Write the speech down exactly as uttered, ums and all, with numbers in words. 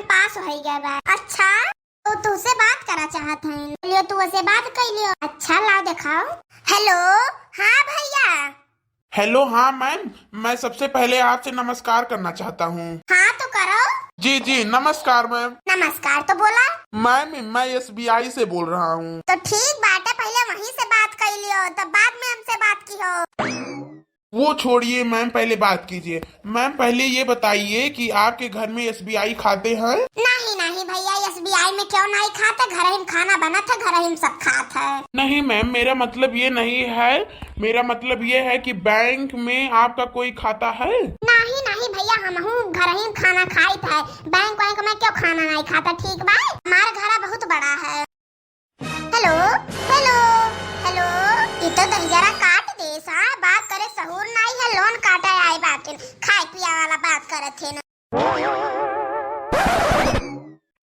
पास होइ गए बा। अच्छा, तो तुहसे बात करा चाहत हैं। बोलियो, तू उसे बात कइ लियो। अच्छा, लाओ देखाओ। हेलो, हाँ भइया। हेलो, हाँ मैम, मैं सबसे पहले आपसे नमस्कार करना चाहता हूँ। हाँ, तो करो। जी, जी, नमस्कार मैम। नमस्कार, तो बोला। मैम, मैं एसबीआई से बोल रहा हूँ। तो ठीक बाटे, पहिले वहीं से बात कइ लियो, तब बाद में हमसे बात किहो। वो छोड़िए मैम, पहले बात कीजिए। मैम, पहले ये बताइए कि आपके घर में एसबीआई खाते हैं? नहीं, नहीं भइया, एसबीआई में क्यों नहीं खाते? घरहिम खाना बनत है, घरहिम सब खात है। नहीं मैम, मेरा मतलब ये नहीं है, मेरा मतलब ये है कि बैंक में आपका कोई खाता है? नहीं, नहीं भइया, हमहू घरहिम खाना खाइत है, बैंक वैंक में क्यों खाना नहीं खाता, ठीक बा? हमार घर बहुत बड़ा है। हेलो, हेलो, हेलो, ई तो दहिजरा काट देस, बात करे सहूर नाई है, लोन काटे आए बाटिन, खाए पिया वाला बात करत है ना।